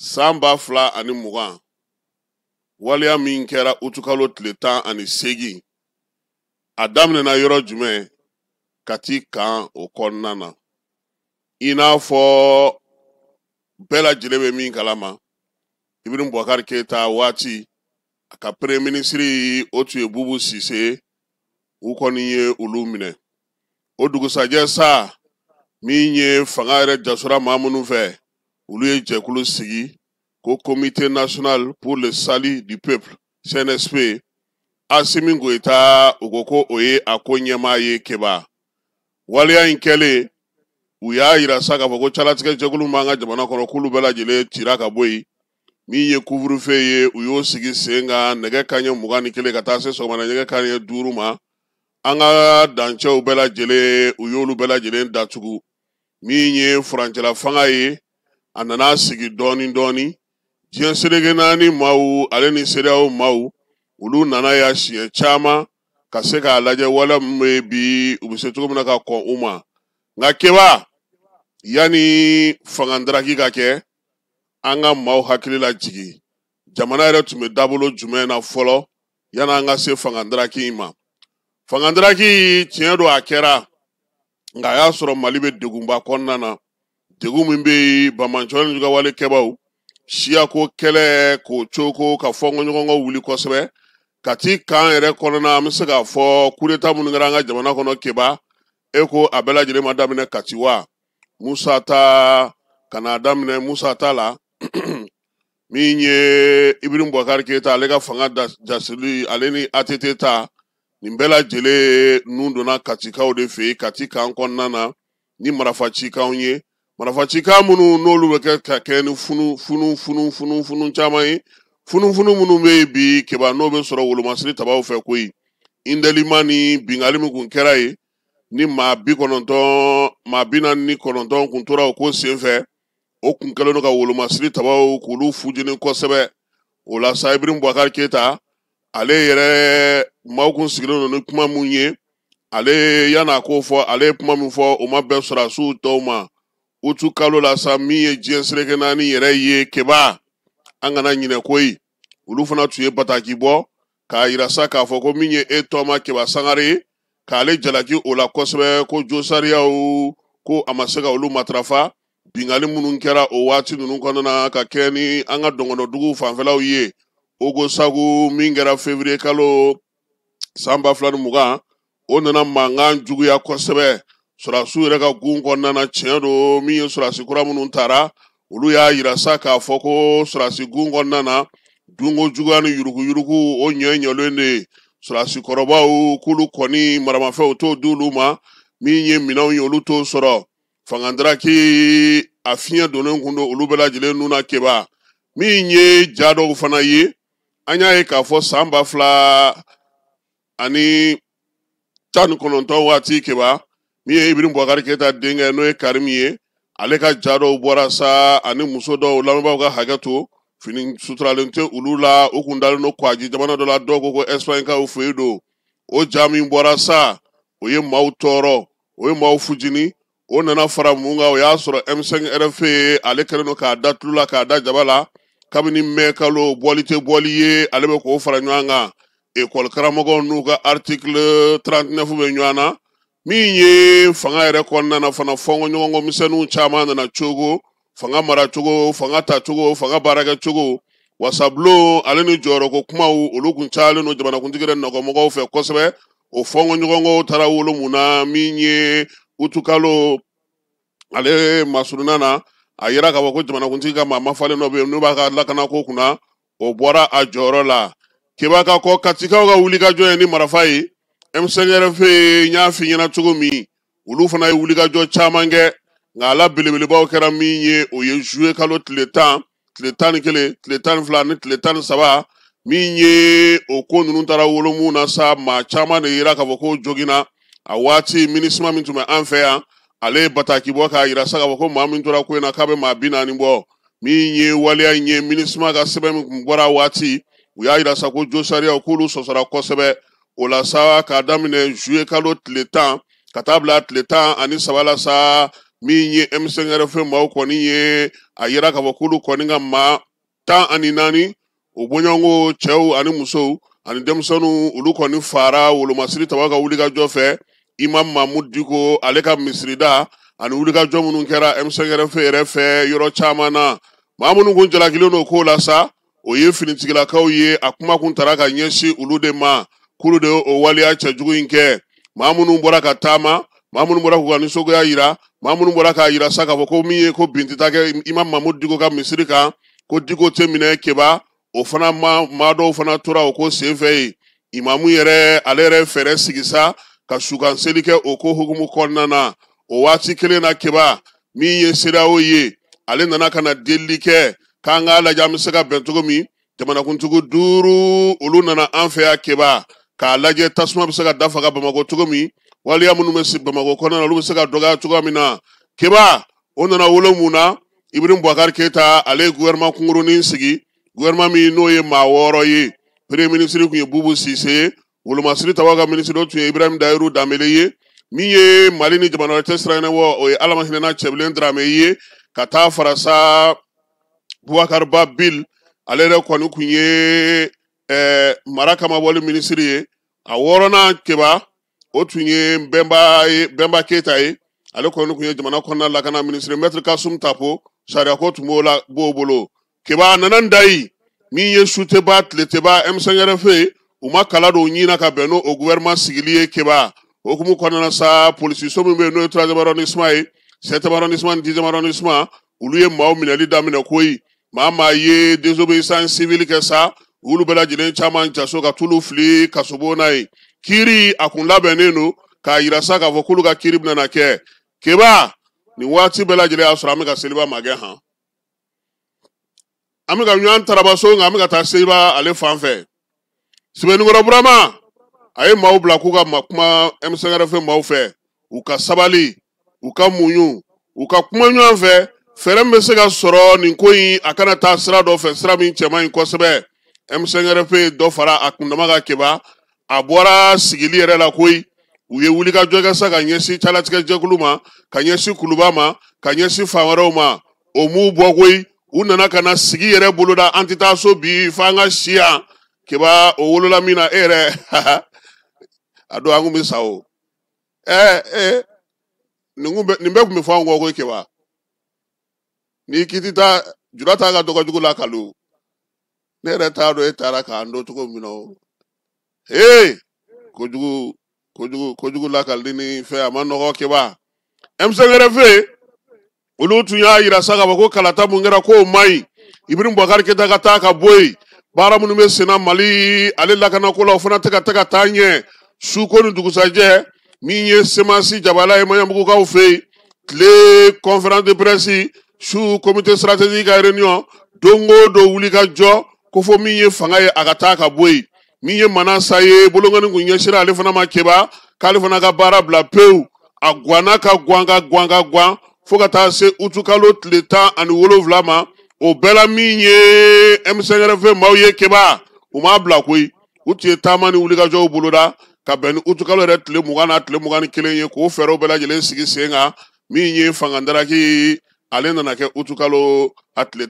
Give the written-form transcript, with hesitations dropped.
San 2020, waleya min kɛra utukalo tile 18, a daminɛna yɔrɔ jumɛn? Kati kan o kɔnɔna na. I n'a fɔ bɛɛ lajɛlen bɛ min kalama, Ibrahim Boubacar Keita waati, a ka premier ministre o tun ye Bubu Sise, u kɔni ye olu minɛ. O dugusajɛ sa, min ye fanga yɛrɛ jasora maa minnu fɛ, olu ye jɛkulu sigi ko Comité national pour le salut du peuple, CNSP. Asimi Goïta, u ko ko o ye a ko ɲɛmaa ye. Keba, waleya in kɛlen, u y'a yira sa k'a fɔ ko calatigɛ jɛkulu b'an ka jamana kɔnɔ, k'olu bɛɛ lajɛlen cira ka bɔ yen. Min ye couvre-feu ye, u y'o sigi sen kan nɛgɛ kanɲɛ 21 ka taa se sɔgɔmada nɛgɛ kanɲɛ 5 ma. An ka dancɛw bɛɛ lajɛlen, u y'olu bɛɛ lajɛlen datugu. Min ye furancɛla fanga ye, a nana sigi dɔɔni dɔɔni. Diɲɛ seleke naani maaw ale ni CEDEAO maaw, olu nana ya siɲɛ caman ka se k'a lajɛ waleya min bɛ bi, u bɛ se cogo min na ka kɔn u ma. Nka Keba, yanni fanga daraki ka kɛ, an ka maaw hakili lajigin, jamana yɛrɛ tun bɛ dabolo jumɛn na fɔlɔ yanni an ka se fanga daraki in ma? Fanga daraki, tiɲɛ don, a kɛra, nka a y'a sɔrɔ Mali bɛ degunba kɔnɔna na, degun min bɛ yen, banbaanciwale ni jugawale kɛbaw, siyako kɛlɛ k'o coko ka fɔnkɔɲɔgɔnkɔ wuli kosɛbɛ. Kati kan yɛrɛ kɔnɔna, an bɛ se k'a fɔ coup d'état minnu kɛra an ka jamana kɔnɔ, Keba, e ko a bɛɛ lajɛlen ma daminɛ Kati wa? Musa ta ka n'a daminɛ Musa ta la, min ye Ibrahim Boubacar Keita, ale ka fanga jasili, ale ni ATT ta, nin bɛɛ lajɛlen nun donna Katikaw de fɛ yen, Kati kan kɔnɔna na, ni marifacikanw ye, marifacikan minnu n'olu bɛ kɛ ka kɛ ni funu funu funu funu funu caman ye, funufunu minnu bɛ yen bi, Keba, n'o bɛ sɔrɔ wolomasiri tabaw fɛ koyi. Indelima ni bingali min kun kɛra yen, ni maa 90, maa 49 kun tora o ko senfɛ, o kun kɛlen don ka wolomasiri tabaw k'olu fujeni kosɛbɛ. O la sa, Ibrahim Boubacar Keita ale yɛrɛ, maaw kun sigilen don ni kuma mun ye, ale yan'a k'o fɔ, ale ye kuma min fɔ, o ma bɛn sɔrɔdasiw tɔw ma. Utu kalo la sa, min ye diɲɛ seleke naani yɛrɛ ye, Keba, an kana ɲinɛ koyi, olu fana tun ye bataki bɔ k'a yira sa k'a fɔ ko min ye e tɔma Keba Sangare ye, k'ale jalaki o la kosɛbɛ, ko josariyaw ko a ma se ka olu matarafa. Bingali minnu kɛra o waati ninnu kɔnɔna na ka kɛ ni an ka dɔngɔnɔduguw fanfɛlaw ye, Ogosagu min kɛra février kalo san 2020, o nana mankan juguya kosɛbɛ sɔrɔdasiw yɛrɛ ka gun kɔnɔna na. Tiɲɛ don, min ye sɔrɔdasi kura minnu taara, olu y'a yira sa k'a fɔ ko sɔrɔdasi gun kɔnɔna na, dunko juguya ni yuruguyurugu, o ɲɛ ɲɛlen de ye. Sɔrɔdasi kɔrɔbaw k'olu kɔni maramafɛnw t'o d'olu ma, min ye minɛnw ye, olu t'o sɔrɔ. Fangandaraki a fiɲɛ donnen kun don olu bɛɛ lajɛlen nun na. Keba, min ye ja dɔw fana ye, an y'a ye k'a fɔ san 2019 waati, Keba, min ye Ibrahim Boubacar Keita denkɛ, n'o ye Karim ye, ale ka ja dɔw bɔra sa, ani muso dɔw, lamɛnbaaw ka hakɛ to, fini suturalen tɛ olu la, u kun dalen don Kwaji jamana dɔ la, dɔw ko ko Espagne kaw fɛ yen don. O ja min bɔra sa, o ye maaw tɔɔrɔ, o ye maaw fujini. O nana fara mun kan? O y'a sɔrɔ M5 RFP, ale kɛlen don k'a da tulu la, k'a da jaba la kabini mɛ kalo, bɔli tɛ bɔli ye, ale bɛ k'o fara ɲɔgɔn kan. Ekɔli karamɔgɔw n'u ka article 39 bɛ ɲɔgɔn na. Min ye fanga yɛrɛ kɔnɔna na fana, fɔnkɔɲɔgɔnkɔ misɛnninw caman nana cogo, fanga maracogo, fanga tacogo, fanga baarakɛcogo, wasabulon ale ni jɔyɔrɔko kumaw, olu kun cayalen don jamanakuntigi yɛrɛ nɔgɔmɔgɔw fɛ kosɛbɛ. O fɔnkɔɲɔgɔnkɔw taara wolo mun na? Min ye utukalo ale masurunna na, a yira k'a fɔ ko jamanakuntigi ka maa mafalen dɔ bɛ yen n'o b'a ka lakanako kunna, o bɔra a jɔyɔrɔ la. Keba, ka kɔ Katikaw ka wulikajɔ ye ni marifa ye, M5RFP, n y'a f'i ɲɛna cogo min, olu fana ye wulikajɔ caman kɛ, nka a la belebelebaw kɛra min ye, o ye juillet kalo tile 10, tile 11, tile 12 ni tile 13. Min ye o ko ninnu taara wolo mun na sa, maa caman de yira k'a fɔ ko joginna. A waati, MINUSMA min tun bɛ an fɛ yan, ale ye bataki bɔ k'a yira sa k'a fɔ ko maa min tora ko in na, k'a bɛ maa 40 bɔ. Min ye waleya in ye, MINUSMA ka sɛbɛn min tun bɔra a waati, u y'a yira sa ko josariyaw k'olu sɔsɔra kosɛbɛ. O la sa, k'a daminɛ juillet kalo tile 10 ka taa bila tile 13 la sa, Min ye M5RFP maaw kɔni ye, a yira k'a fɔ k'olu kɔni ka maa 14, o bɔɲɔgɔnko cɛw ani musow ani denmisɛnninw, olu kɔni fara wolomasiri tabaw ka wulikajɔ fɛ. Imam Mahmoud Dicko ale ka misirida ani wulikajɔ minnu kɛra M5RFP yɛrɛ fɛ yɔrɔ caman na, maa minnu kun jalakilen don ko la sa, o ye finitigilakaw ye. A kuma kun tara ka ɲɛsin olu de ma, k'olu de ye o waleya cɛjugu in kɛ. Maa minnu bɔra ka taama, maa minnu bɔra k'u ka nisɔngoya yira, maa minnu bɔra k'a yira sa k'a fɔ ko min ye ko bin tɛ taa kɛ Imam Mahmoud Dicko ka misiri kan, ko Dicko tɛ minɛ keba, o fana maa dɔw fana tora o ko senfɛ yen. Imamu yɛrɛ, ale yɛrɛ fɛɛrɛ sigi sa ka sukan seli kɛ o ko hukumu kɔnɔna na. O waati kelen na keba, min ye CEDEAO ye, ale nana ka na delili kɛ k'an k'a lajɛ an bɛ se ka bɛn cogo min. Jamanakuntigi 5, olu nana an fɛ yan keba, k'a lajɛ tasuma bɛ se ka dafaga Bamakɔ cogo min, waleya minnu bɛ se Bamakɔ kɔnɔna na, olu bɛ se ka dɔgɔya cogoya min na. Keba, o nana wolo mun na? Ibrahim Boubacar Keita, ale ye gouvernement kunkurunin sigi, gouvernement min n'o ye maa 6 ye. Premier ministre tun ye Boubou Cissé ye, wolomasiri tabaw ka ministre dɔ tun ye Ibrahim Dayiru Danbele ye, min ye Mali ni jamana wɛrɛ cɛ sira ɲɛnabɔ, o ye Ala ma hinɛna Cɛbilen Dramé ye, ka taa fara sa Boubacar Ba Bill, ale yɛrɛ kɔni tun ye mara kamabɔli minisiri ye. A wɔɔrɔnan keba, o tun ye Bɛnba Keyita ye, ale kɔni tun ye jamana kɔnɔna lakana minisiri. Maître Kassoum Tapo, sariyako tun b'o la, b'o bolo. Keba, a nana ndayi min ye su tɛ ban tile tɛ ban, M5RFP u ma kala don ɲin na ka bɛn n'o gouvernement sigili ye. Keba, o hukumu kɔnɔna sa, polisiso min bɛ yen n'o ye 3e arrondissement ye, 7e arrondissement ni 10e arrondissement, olu ye maaw minɛli daminɛ koyi. Maa ye désobéissance civile kɛ sa, olu bɛɛ lajɛlen caman jaso ka t'olu fili kasobon na ye. Kiiri a kun labɛnnen don k'a yira sa k'a fɔ k'olu ka kiiri bɛna kɛ. Keba, nin waati bɛɛ lajɛlen y'a sɔrɔ an bɛ ka seliba magɛn han, an bɛ ka ɲɔgɔn tarabaso, nka an bɛ ka taa seliba ale fan fɛ. Sɛbɛnnikɔrɔ Burama, a ye maaw bila k'u ka kuma M5RFP maaw fɛ, u ka sabali, u ka muɲu, u ka kuma ɲɔgɔn fɛ, fɛɛrɛ min bɛ se ka sɔrɔ nin ko in a kana taa sira dɔ fɛ, sira min cɛ man ɲi kosɛbɛ. M5RFP dɔ fara a kundama kan keba, a bɔra sigili yɛrɛ la koyi. U ye wulikajɔ kɛ sa ka ɲɛsin calatigɛ jɛkulu ma, ka ɲɛsin kuluba ma, ka ɲɛsin fan wɛrɛw ma, o m'u bɔ koyi. U nana ka na sigi yɛrɛ boloda, an tɛ taa so bi f'an ka si yan. Keba, o wolola min na, e yɛrɛ a don an kun bɛ sa o. Ɛɛ nin bɛɛ tun bɛ fɔ anw kɔ koyi. Keba, n'i k'i tɛ taa jura t'a ka dɔgɔjugu la kalu, ne yɛrɛ t'a dɔn e taara k'an don cogo min na o. Ee, kojugu kojugu kojugu lakalili ni fɛn a ma nɔgɔ. Keba, M5RFP olu tun y'a yira sa k'a fɔ ko kalata mun kɛra k'o man ɲi, Ibrahim Boubacar Keita ka taa ka bɔ yen. Baara minnu bɛ senna Mali ale lakanako la, o fana tɛ ka taa ɲɛ. Su ko ni dugusajɛ, min ye semasi jabala ye Maɲanbugukaw fɛ yen, tile conférence de presse, su comité stratégique ka réunion, don o don wuli ka jɔ ko fo min ye fanga ye a ka taa ka bɔ yen. Min ye Manasa ye, bolonkɔni kun ɲɛsira ale fana ma keba, k'ale fana ka baara bila pewu. A guwanna ka guwan ka guwan ka guwan fo ka taa se utukalo tile 17 ma. O bɛɛ la, min ye M5RFP maaw ye keba, u m'a bila koyi. U tun ye taama ni wulikajɔw boloda ka bɛn ni utukalo yɛrɛ tile 20 n'a tile 21 ye, k'o fɛɛrɛw bɛɛ lajɛlen sigi sen kan. Min ye fanga daraki, ale nana kɛ utukalo a tile